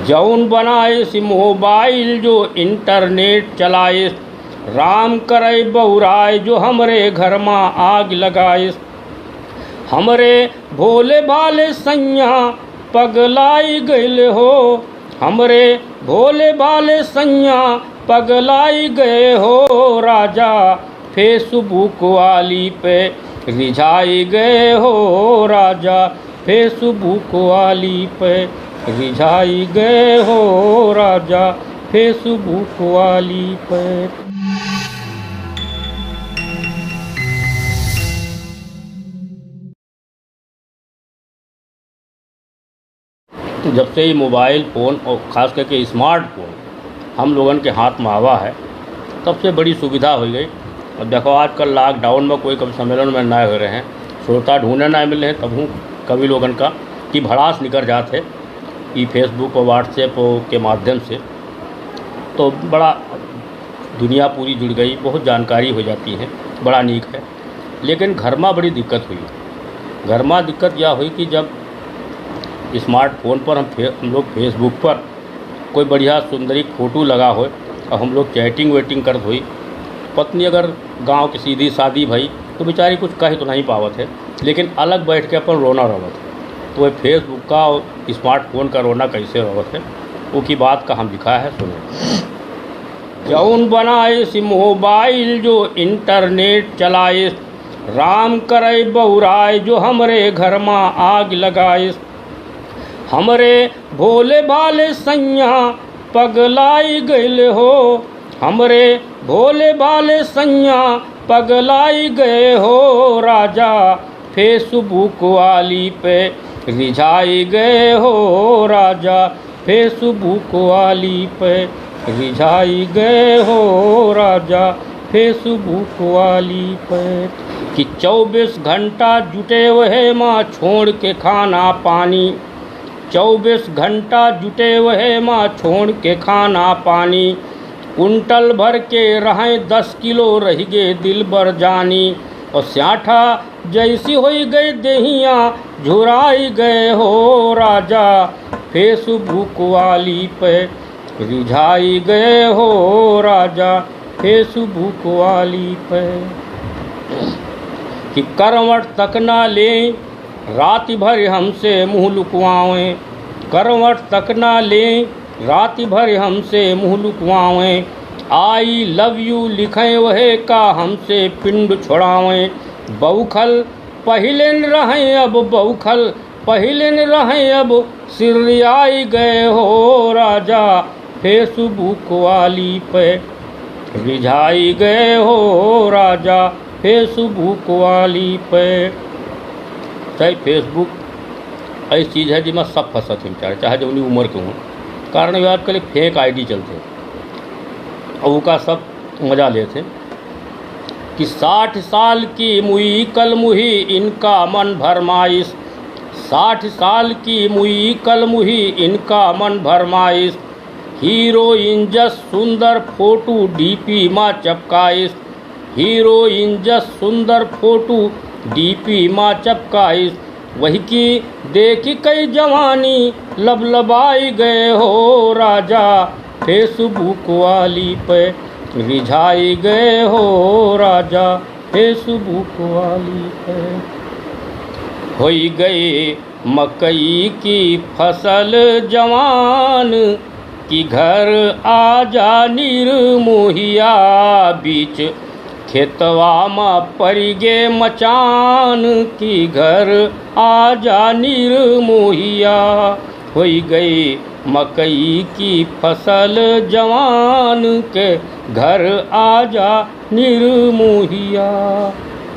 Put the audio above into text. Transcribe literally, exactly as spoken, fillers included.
जौन बनाइस मोबाइल जो इंटरनेट चलाइस, राम करै बउराय जो हमरे घर मा आग लगाइस। हमरे भोले भाले सैया पगलाइ गइल हो, हमरे भोले भाले सैया पगलाइ गए हो राजा, Facebook वाली पे रिझाइ गए हो राजा, Facebook वाली पे रिझाइ गए हो राजा, Facebook वाली पे। जब से ये मोबाइल फ़ोन और ख़ास करके स्मार्टफोन हम लोगन के हाथ में आवा है, तब से बड़ी सुविधा होइ गई। अब देखो, आजकल लॉकडाउन में कोई कवि सम्मेलन में ना होइ रहे हैं, श्रोता ढूंढे ना मिले हैं, तब हूँ कवि लोगन का कि भड़ास निकर जात है, ई Facebook और WhatsApp के माध्यम से। तो बड़ा दुनिया पूरी जुड़ गई, बहुत जानकारी हो जाती है, बड़ा नीक है। लेकिन घर मा बड़ी दिक्कत हुई। घर मा दिक्कत या हुई कि जब स्मार्टफोन पर हम फे-, हम लोग Facebook पर कोई बढ़िया सुंदरी फोटो लगा होए और हम लोग चैटिंग वेटिंग करत होई, पत्नी अगर गांव की सीधी सादी भई तो बेचारी कुछ कह तो नहीं पावत है, लेकिन अलग बैठ के अपन रोना रोवत है। तो वह Facebook का और स्मार्टफोन का रोना कैसे रोवत है, वो की बात का हम लिखा है, सुनो। जौन बनाइस मोबाइल जो इंटरनेट चलाइस, राम करै बउराय जो हमरे घर मा आग लगाइस। हमरे भोले भाले सैया पगलाइ गइल हो, हमरे भोले भाले सैया पगलाइ गए हो राजा, Facebook वाली पे रिझाइ गए हो राजा, Facebook वाली पे रिझाइ गए हो राजा, Facebook वाली पे। कि चउबीस घंटा जुटे वहे मा छोड़ के खाना पानी, चउबीस घंटा जुटे वहे मा छोड़ के खाना पानी। कुंटल भर के रहै दस किलो रहि गे दिलबर जानी। और स्याठा जैसी होइ गए देहिया झुराइ गए हो राजा, Facebook वाली पे रिझाइ गए हो राजा, Facebook वाली पे। कि करवट तक ना लें, राति भर हमसे मुँह लुकवावें, करवट तक ना लें, राति भर हमसे मुँह लुकवावें। I love you लिखें वहे का हमसे पिंड छोड़ावें। बउखल पहिलेन रहें अब बउखल, पहिलेन रहें अब सिर्रियाइ गए हो राजा, Facebook वाली पे रिझाइ गए हो राजा, Facebook वाली पे। चाहे Facebook ऐसी चीज है जिमा सब फंसत हैं बेचारे, चाहे जौनी उम्र के हों। कारण ये आजकल एक fake ID चलते हैं और उका सब मजा लेते हैं कि साठ साल की मुई कल मुही इनका मन भरमाइस, साठ साल की मुई कल मुही इनका मन भरमाइस। हीरोइन जस सुंदर फोटो DP मा चपकाइस, हीरोइन जस सुंदर फोटो DP मा चपकाइस। वही की देखि कई जवानी लबलबाइ गए हो राजा, Facebook वाली पे रिझाइ गए हो राजा, Facebook वाली पे। होइ गए मकई की फसल जवान कि घर आजा निर्मोहिया, बीच खेतवा मा परि गे मचान कि घर आजा निर्मोहिया। होइ गई मकई की फसल जवान के घर आजा निर्मोहिया।